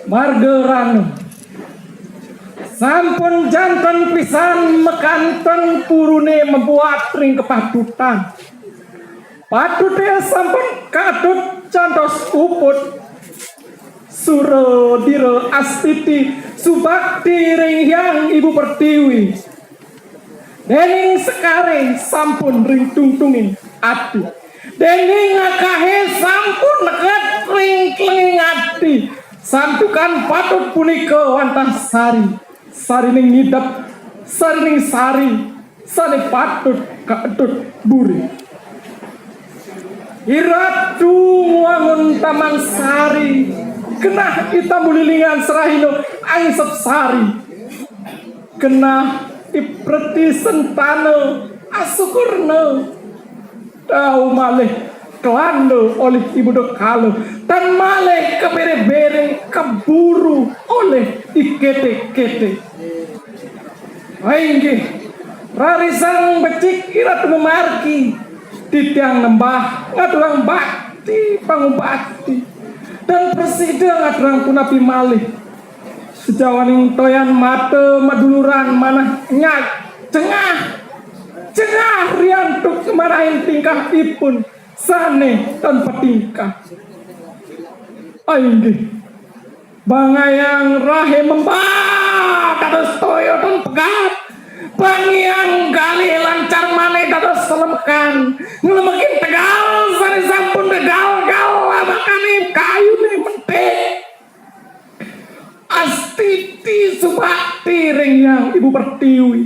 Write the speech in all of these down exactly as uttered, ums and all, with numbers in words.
Marga Rana. Sampun janten pisan makanten purune mabuat ring kapatutan. Patute sampun katut cantos uput. Sura dira astiti subakti ring Hyang Ibu Pertiwi. Dening sekare sampun ring tungtunging ati. Dening akahe sampun neked ring tlenging ati. Santukan patut punika wantah sari, sarining ngidep, sarining sari, sane patut kaedut buri. Iratu ngwangun taman sari, genah i Tambulilingan Serahina angisep sari. Genah i Preti Sentana asukurna. Tau malih kelanda olih i Buda Kala, tan malih kabere-bere kaburu olih i kete-kete. Inggih, rarisang becik Iratu mamargi, titiang nembah ngaturang bakti pangubakti, tan prasida ngaturang punapi malih. Sajawaning toyan mata maduluran manah nyat cengah, cengah riantuk marahin tingkahipun sane tan patingkah. Inggih, bangayang rahe membah dados toya tan pegat. Bangayang galih lancar maneh dados selemekan. Nglemekin tegal sane sampun tegal-gal lamakane kayune mentik. Astiti subakti ring Hyang Ibu Pertiwi.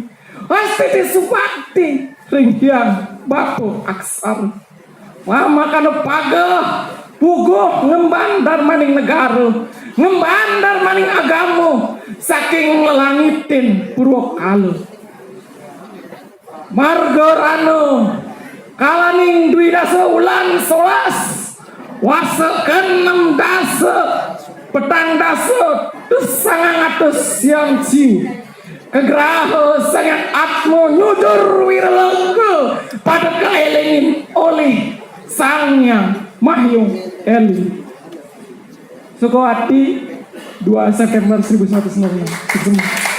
Astiti subakti ring Hyang Bapa Aksara. Pamakana pageh puguh ngemban darmaning negara, ngemban darmaning agama saking lelangitin purwakala. Marga Rana, kalaning dwi dasa wulan solas, wasa keenam dasa, petang dasa, sangang atus siam jiwa. Kagraha Sang Hyang Atma nyudur wiraloka pada kaelingin olih Sang Hyang Mahyung Eli. Sukawati, dua September seribu sembilan ratus enam puluh enam.